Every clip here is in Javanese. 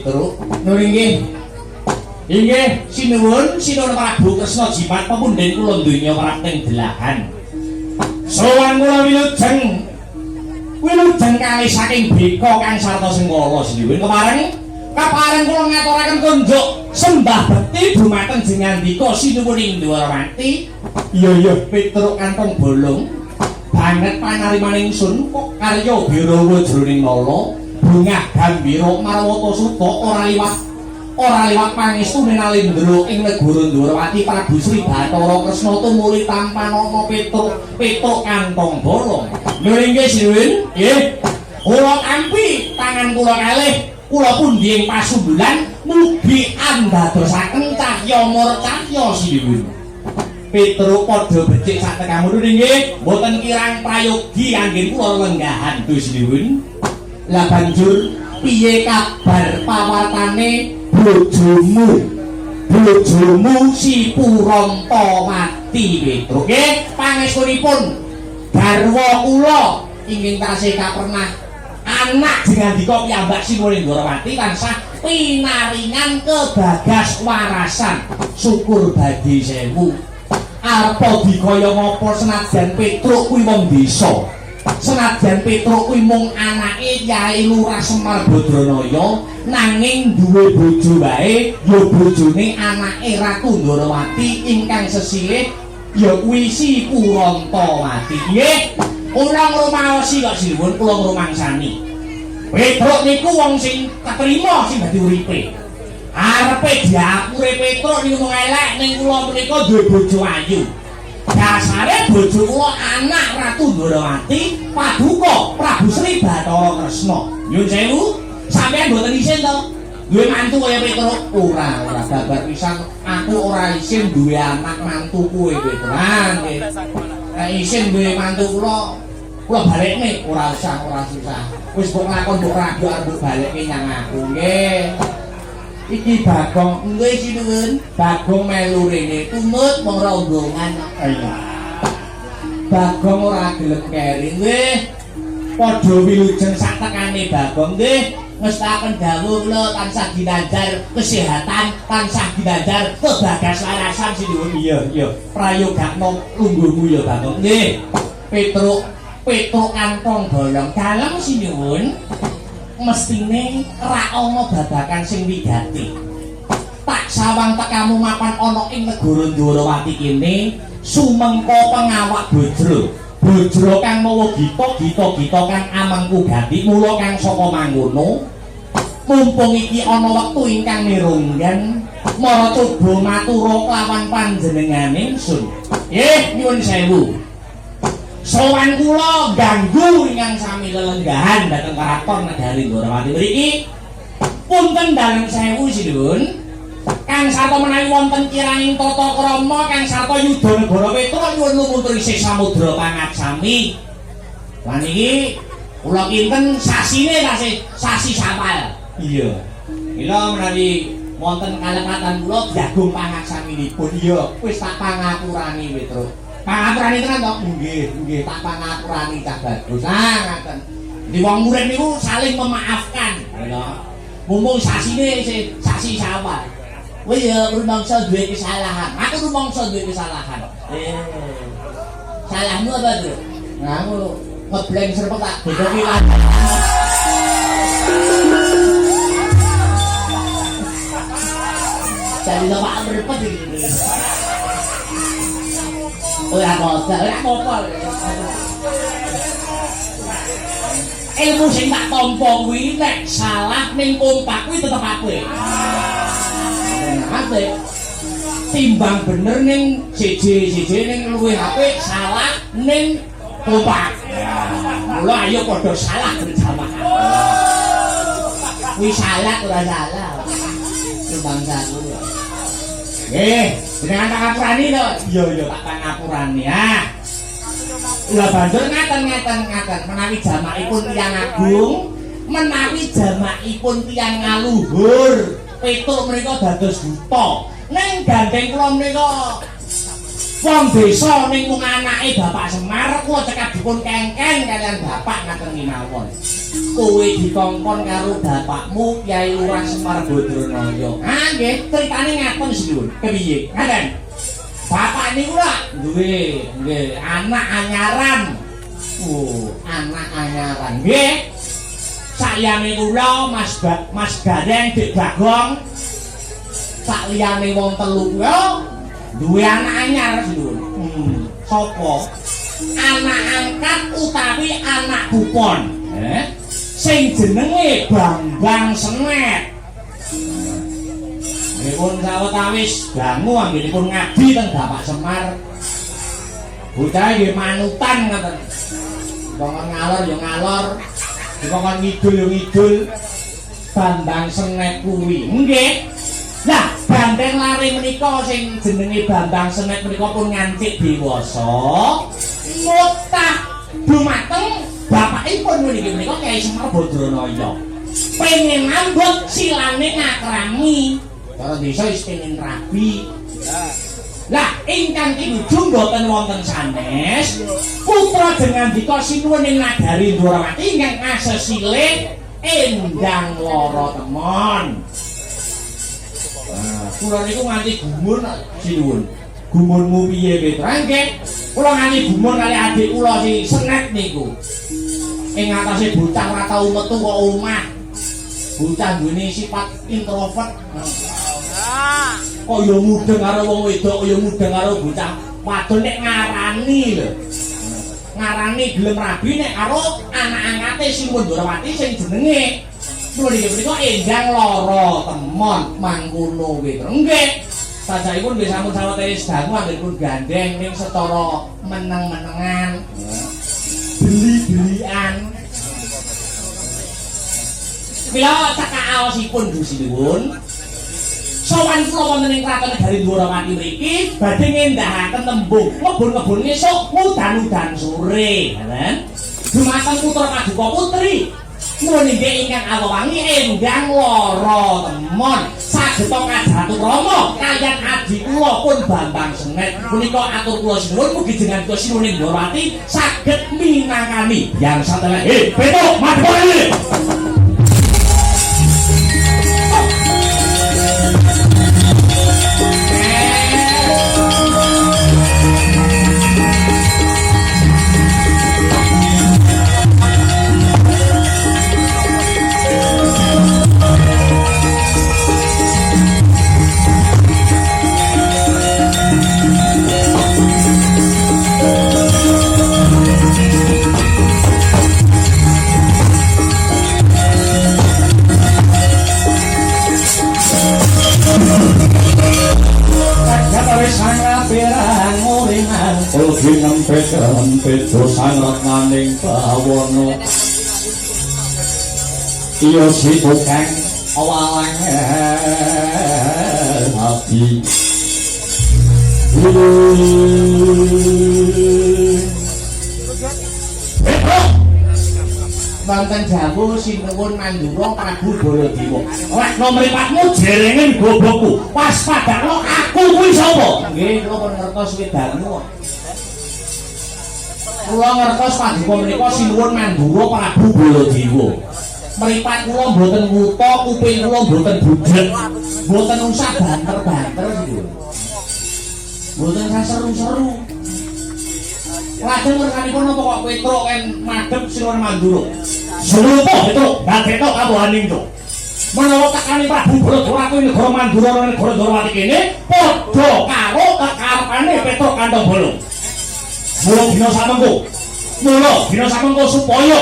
Terus nuwun inggih. Inggih, sinuwun sinuwun Prabu Kresna Jimat pepundhen kula donya prapting delahan. Sowan kula wilujeng. Wilujeng kalih saking beka kang sarta sengkala sinuwun kepareng kepareng kula ngaturaken kunjuk sembah bekti dumateng jengandika sinuwun ing Dwarawati. Iya iya Petruk kantong bolong. Banget panariman ingsun kok karya birawa jroning nala. Bungah gambira marwata suta ora liwat pangestune Nalendra ing negara Ndwarawati Prabu Sri Bathara Kresna tumuli tampanana Petruk Petruk kantong bolong. Nuwun inggih sinuwun. Nggih. Kula tampi tangan kula kalih kula pundi ing pasumbulan mugi andadosaken cahya murcahya sinuwun. Petruk padha becik sak tekamu nggih mboten kirang prayogi anggen kula lenggahan du sinuwun. Lah banjur piye kabar pawartane bojomu? Bojomu si Purantawati Petruk. Nggih, pangestunipun garwa kula ingkang tasih kapernah anak jengandika piyambak Sinuwun Ndrawati tansah pinaringan kebagas warasan. Syukur badhe sewu. Arpa dikaya ngapa senajan Petruk kuwi wong desa. Senajan Petruk kuwi mung anake Yai Lurah Semar Badranaya nanging duwe bojo wae ya bojone anake Ratu Ndrawati ingkang sesilih ya kuwi si Purantawati. Nggih, kula ngrumaosi kok sinuwun kula ngrumangsani. Petruk niku wong sing ketrima sing dadi uripe. Arepe diapure Petruk niku mung elek ning kula menika duwe bojo ayu. Dasare bojo kula anak Ratu Ndrawati paduka Prabu Sri Bathara Kresna. Nyuwun sewu, sampeyan mboten isin to? Duwe mantu kaya Petruk? Ora, ora babar pisan. Aku ora isin duwe anak mantu kowe, Petruk. Ah, nggih. Nek isin duwe mantu kula, kula balekne ora usah, ora susah. Wis mbok lakon mbok ragu arep mbok balekke nyang aku, nggih. Iki Bagong, nggih sinuwun. Bagong melu rene tumut wong rombongan. Iya. Bagong ora gelem keri, nggih. Padha wilujeng sak tekane Bagong nggih. Ngestaken dawuh kula tansah ginanjar kesehatan, tansah ginanjar kebagas warasan sinuwun. Iya, iya. Prayogakno lungguhmu ya Bagong. Nggih. Petruk, Petruk kantong bolong dalem sinuwun. Mestine ra ana babagan sing wigati. Tak sawang tekamu mapan ana ing negara Ndwarawati kene sumengko pengawak bojro. Bojro kang mawa gita, gita-gita kang amengku gati mula kang saka mangono. Mumpung iki ana wektu ingkang nirunggan mara coba matura kelawan panjenengan ingsun. Nggih, nyuwun sewu. Sowan kula ganggu ingkang sami lelenggahan dhateng karaton negari Ndwarawati mriki. Punten dalem sewu sinuwun. Kang sarta menawi wonten kiranging tata krama kang sarta yuda negara Petruk nyuwun lumuntur isih samudra pangaksami. Lan iki kula kinten sasine tasih sasi Syawal. Iya. Mila menawi wonten kalepatan kula jagung pangaksaminipun. Iya, wis tak pangapurani Petruk. Pangapurani tenan to? Nggih, nggih, tak pangapurani cah bagus. Ah, ngaten. Di wong murid niku saling memaafkan. Lho. Mumpung sasine isih sasi Syawal. Kowe ya rumangsa duwe kesalahan. Aku rumangsa duwe kesalahan. Eh. Salahmu apa, Bro? Nah, aku ngebleng serpet tak bodoki lan. Jadi bapak merepet iki. Ora apa-apa, ora apa-apa. Ilmu sing tak tampa kuwi nek salah ning kompak kuwi tetep apik. Apik. Timbang bener ning siji-siji ning luwih apik salah ning kompak. Mula ayo padha salah berjamaah. Kuwi salah ora salah. Bangsaku. Nggih, jenengan tak ngapurani to? Iya, iya, tak pangapurani. Ah. Lah banjur ngaten-ngaten ngaten menawi jamakipun tiyang agung, menawi jamakipun tiyang ngaluhur, Petruk menika dados duta. Ning gandeng kula menika Wong desa ning mung anake Bapak Semar kula cekap dipun kengken kalian bapak ngaten mawon. Kowe dikongkon karo bapakmu Kyai Lurah Semar Badranaya. Ha nggih, critane ngaten sinuwun. Kepiye? Ngaten. Bapak niku lak duwe nggih anak anyaran. Oh, anak anyaran. Nggih. Sakliyane kula Mas Mas Gareng Dik Bagong. Sakliyane wong telu kula duwe anak anyar sinuwun. Sapa? Anak angkat utawi anak pupon. Sing jenenge Bambang Senet. Nggih sawetawis dangu anggenipun ngabdi teng Bapak Semar. Bocah nggih manutan ngoten. Dikongkon ngalor ya ngalor, dikongkon ngidul ya ngidul. Bambang Senet kuwi. Nggih. Lah, banteng lare menika sing jenenge Bambang Senet menika pun ngancik dewasa, mutah dumateng bapakipun niki menika Kyai Semar Badranaya. Pengen nambut silane ngakrami. Cara desa wis pengen rabi. Lah, ingkang kinuju mboten wonten sanes, putra Jengandika sinuwun ing nagari Ndwarawati ingkang asesile Endang Lara Temon. Kula niku nganti gumun sinuwun. Gumunmu piye, Petra? Nggih. Kula nganti gumun kali adik kula si Senet niku. Ing atase bocah ora tau metu kok omah. Bocah duweni sifat introvert. Kok ya mudeng karo wong wedok, ya mudeng karo bocah wadon nek ngarani lho. Ngarani gelem rabi nek karo anak angkate Sinuwun Ndwarawati sing jenenge Nuwun inggih punika Endang Lara Temon mangkono kuwi. Nggih. Sajakipun nggih sampun sawetawis dangu anggenipun gandeng ning secara meneng-menengan. Beli-belian. Mila cekak aosipun Gusti Nuwun. Sowan kula wonten ing kraton negari Ndwarawati mriki badhe ngendahaken tembung ngebun-ngebun esuk udan-udan sore, ngoten. Dumateng putra paduka putri nuwun inggih ingkang awawangi Endang Lara Temon sageta kajatu krama kaliyan adi kula pun Bambang Senet punika atur kula sinuwun mugi jenengan kula sinuwun ing Ndwarawati saged minangkani yang satelah. Petuk madhep kene. Nempet sang retnaning bawana iya si tukang walang ati wonten dawuh sinuwun Mandura Prabu Baladewa. Lekno mripatmu jerengen gobokku. Waspadakno aku kuwi sapa? Nggih, kula pun ngertos wedanmu. Kula ngertos paduka menika sinuwun Mandura Prabu Baladewa. Mripat kula mboten wuta, kuping kula mboten budhek. Mboten usah banter-banter sinuwun. Mboten usah seru-seru. Lajeng ngersanipun napa kok Petruk ken madhep sinuwun Mandura. Serupa Petruk, bagetok kabuhaning to. Menawa tekane Prabu Baladewa kuwi negara Mandura lan negara Ndwarawati kene padha karo kekarepane Petruk Kantong Bolong. Mula dina samengko. Mula dina samengko supaya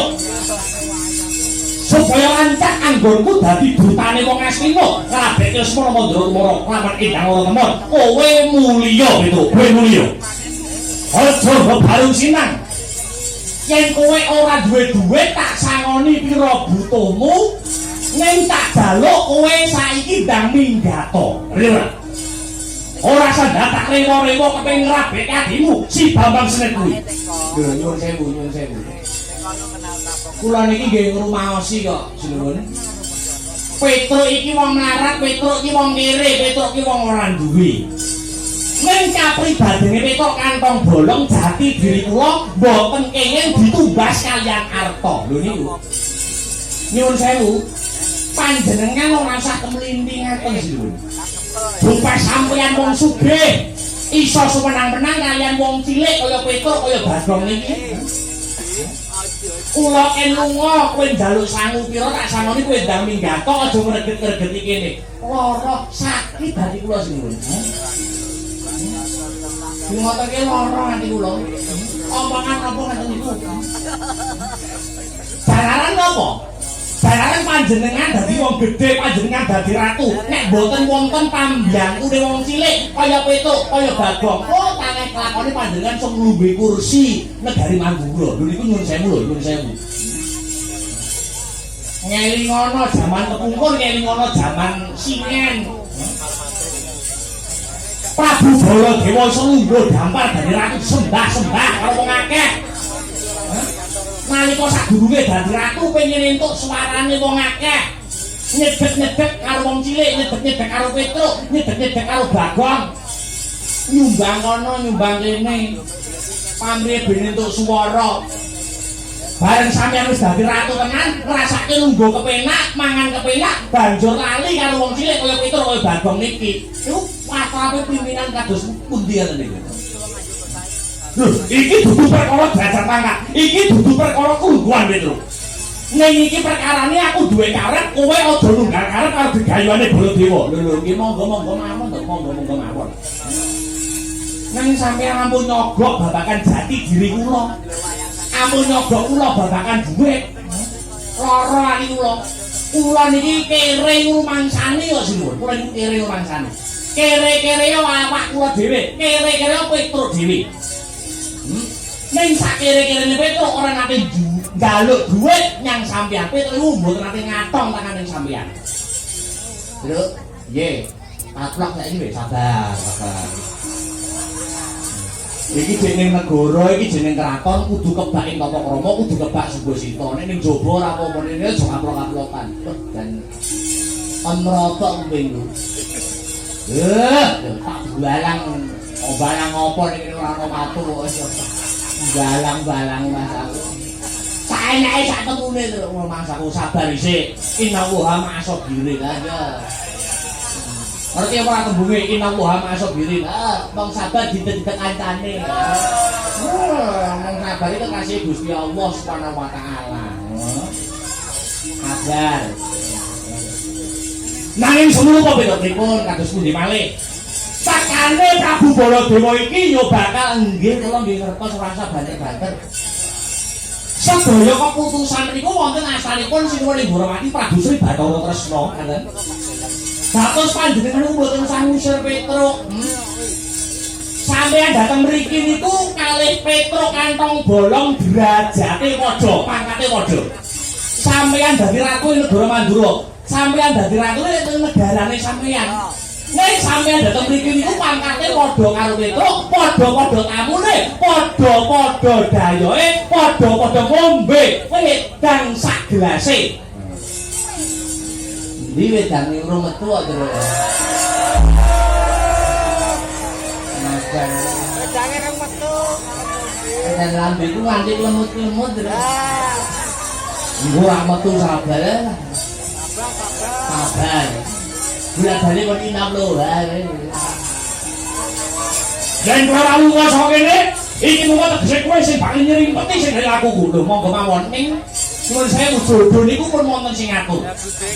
lancak anggonku dadi dutane wong Astina ngrabeke Semana Mandura Kumara kelawan Endang Lara Temon. Kowe mulya Petruk, kowe mulya. Aja bebarung sinang. Yen kowe ora duwe duit tak sangoni pira butuhmu, ning tak jaluk kowe saiki ndang minggato. Ngerti ora? Ora sandha tak rewo-rewo kepengin ngrabeke adimu si Bambang Senet kuwi. Lho nyuwun sewu, nyuwun sewu. Kula niki nggih ngrumaosi kok, sinuwun. Petruk iki wong mlarat, Petruk iki wong kere, Petruk iki wong ora duwe. Ning kapribadene Petruk kantong bolong jati diri kula mboten kenging ditumbas kaliyan arta. Lho niku. Nyuwun sewu. Panjenengan ora usah kemlinthi ngaten sinuwun. Bupes sampeyan wong sugih iso sumenang-menang kaliyan wong cilik kaya Petruk kaya Bagong niki. Kula ken lunga kowe njaluk sangu pira tak sangoni kowe ndang minggato aja ngreget-ngregeti kene. Lara sakit ati kula sinuwun. Ngotake lara ati kula. Omongan apa ngaten niku? Jalaran napa? Jalaran panjenengan dadi wong gedhe, panjenengan dadi ratu. Nek mboten wonten pambyantune wong cilik kaya Petruk, kaya Bagong, oh tangeh kelakone panjenengan sing nglungguhi kursi negari Mandura. Lho niku nyuwun sewu lho, nyuwun sewu. Ngelingono jaman kepungkur, ngelingono jaman singen. Prabu Baladewa iso lungguh dampar dadi ratu sembah-sembah karo wong akeh. Nalika sadurunge dadi ratu pengen entuk suarane wong akeh. Nyedek-nyedek karo wong cilik, nyedek-nyedek karo Petruk, nyedek-nyedek karo Bagong. Nyumbang kono, nyumbang kene. Pamrih ben entuk swara. Bareng sampeyan wis dadi ratu tenan, ngrasake lungguh kepenak, mangan kepenak, banjur lali karo wong cilik kaya Petruk kaya Bagong niki. Iku patrape pimpinan kados pundi ngoten niku. Lho, iki dudu perkara derajat pangkat, iki dudu perkara kelungguhan Petruk. Ning iki perkarane aku duwe karep, kowe aja nunggal karep karo gegayuhane Baladewa. Lho lho, iki monggo-monggo mawon to, monggo-monggo mawon. Nang sampeyan ampun nyogok babagan jati diri kula. Ampun nyogok kula babagan dhuwit. Lara ati kula. Kula niki kere ngrumangsani kok sinuwun. Kula niku kere ngrumangsani. Kere-kere awak kula dhewe, kere-kere Petruk dhewe. Ning sak kere-kerene Petruk ora nate njaluk dhuwit nyang sampeyan. Petruk iku mboten nate ngatong tangane sampeyan. Truk, nggih. Kaplok saiki wis sabar, sabar. Iki jeneng negara, iki jeneng kraton kudu kebak ing tata krama, kudu kebak subasita. Nek ning jaba ora apa-apa, ning aja kaplok-kaplokan. Dan kemrotok kupingku. Tak balang. Oh, balang apa ning kene ora ana watu kok iso. Balang-balang Mas aku. Saenake sak temune to Mas aku sabar isik. Innallaha ma'asabirin. Lah ya. Ngerti apa ora tembunge innallaha ma'asabirin? Ah, wong sabar didek-didek kancane. Wong sabar itu kasih Gusti Allah Subhanahu wa taala. Sabar. Nanging semono apa beda pripun kados pundi malih? Sakane Prabu Baladewa iki ya bakal nggih kula nggih ngertos ora usah banter-banter. Sedaya keputusan niku wonten asalipun Sinuwun Ndorowati Prabu Sri Bathara Kresna, ngaten. Dados panjenengan niku mboten usah ngusir Petruk. Sampeyan dateng mriki niku kalih Petruk kantong bolong derajate padha, pangkate padha. Sampeyan dadi ratu ing negara Mandura. Sampeyan dadi ratu ing negarane sampeyan. Nek sampeyan dateng mriki niku pangkate padha karo Petruk, padha-padha tamune, padha-padha dayohe, padha-padha ngombe wedang sak gelase. Endi wedange urung metu kok, Truk. Makan. Wedange rong metu. Dan lambeku nganti lemut-lemut, Truk. Engko ora metu sabar. Sabar, sabar. Sabar. Bolak-balik kon inap lho. Yen kowe ora lunga saka kene, iki mung tegese kowe sing bakal nyerimpeti sing dari akuku. Lho monggo mawon ning nyuwun sewu jodoh niku pun wonten sing ngatur.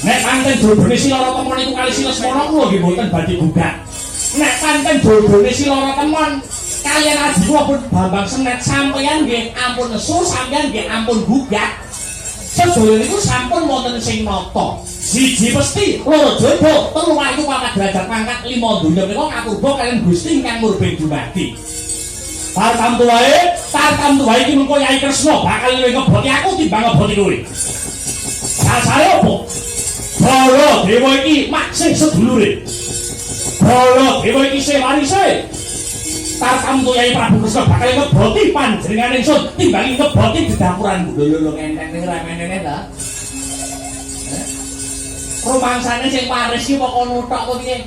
Nek pancen jodhone si Lara Temon niku kali si Lesmana kula nggih mboten badhe gugat. Nek pancen jodhone si Lara Temon kaliyan aji kula pun Bambang Senet sampeyan nggih ampun nesu, sampeyan nggih ampun gugat. Sedaya niku sampun wonten sing nata. Siji mesti, loro jodoh, telu wahyu papat derajat pangkat, lima donya menika kapurba kaliyan Gusti ingkang murbeng dumadi. Tartamtu wae, tartamtu wae iki mengko Yai Kresna bakal luwih ngeboti aku timbang ngeboti kowe. Dasare opo? Baladewa iki maksih sedulure. Baladewa iki isih warise. Tartamtu Yai Prabu Kresna bakal ngeboti panjenengan ingsun timbang ngeboti dedapuranku. Lho lho lho ngenteng ning remenene ta. Rumangsane sing waris ki kok kono tok apa piye?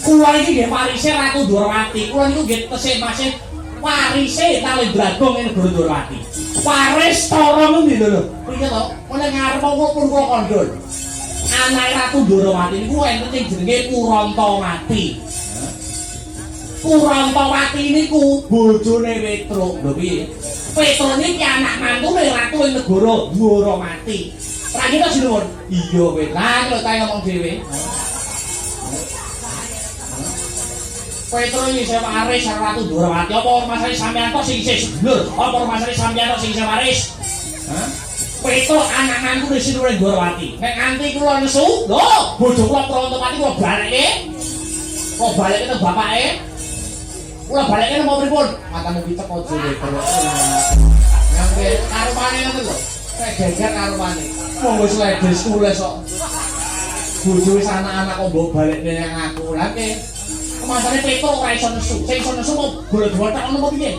Kula iki nggih warise Ratu Dwarawati. Kula niku nggih tesih masih warise Nalendra Agung ing negara Dwarawati. Waris tara ngendi lho lho. Piye to? Mulai ngarep kok pun kula kandha. Anake Ratu Dwarawati niku enten sing jenenge Purantawati. Purantawati niku bojone Petruk. Lho piye? Petruk niki anak mantune ratu ing negara Dwarawati. Ra kita sinuwun. Iya kowe. Lah lho ta ngomong dhewe. Petruk iki isih waris karo Ratu Dwarawati. Apa rumasane sampeyan tok sing isih sedulur? Apa rumasane sampeyan tok sing isih waris? Hah? Petruk anak mantune sinuwun Dwarawati. Nek nganti kula nesu, lho bojo kula Purantawati kula balekke. Kula balekke teng bapake. Kula balekke nang pripun? Matamu picek aja Petruk. Nyangke karupane ngoten lho. Nek geger karupane. Wong wis ledes tulis kok. Bojo wis anak-anak kok mbok balekne nang aku. Lah piye? Kemasane Petruk ora iso nesu. Sing iso nesu kok bola-bola tok ngono apa piye?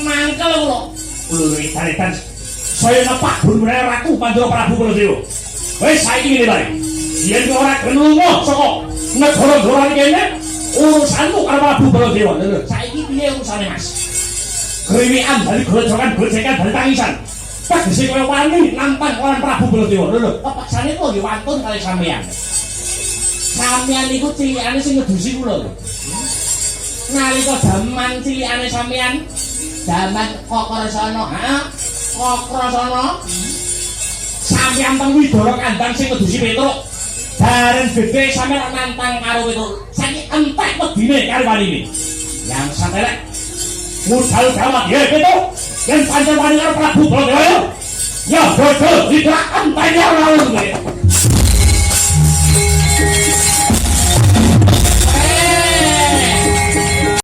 Mangkel kula. Lho edan-edan. Saya nepak gurune Ratu Pandhawa Prabu Baladewa. Wis saiki ngene bae. Yen kowe ora gelem lunga saka negara Dwarawati kene, urusanmu karo Prabu Baladewa. Lho lho, saiki piye urusane, Mas? Griwikan dari grojokan gojekan dari tangisan. Tegese kowe wani nampang lawan Prabu Baladewa. Lho lho, pepaksane kok nggih wantun kali sampeyan. Sampeyan niku cilikane sing ngedusi kula lho. Nalika jaman cilikane sampeyan, jaman Kakrasana, ha? Kakrasana. Sampeyan teng Widara Kandang sing ngedusi Petruk. Bareng gedhe sampeyan nantang karo Petruk. Saiki entek wedine karo wanine. Yang satelek mudal gawat ya Petruk. Yen pancen wani karo Prabu Baladewa. Ya bodoh tidak enteni ora kowe.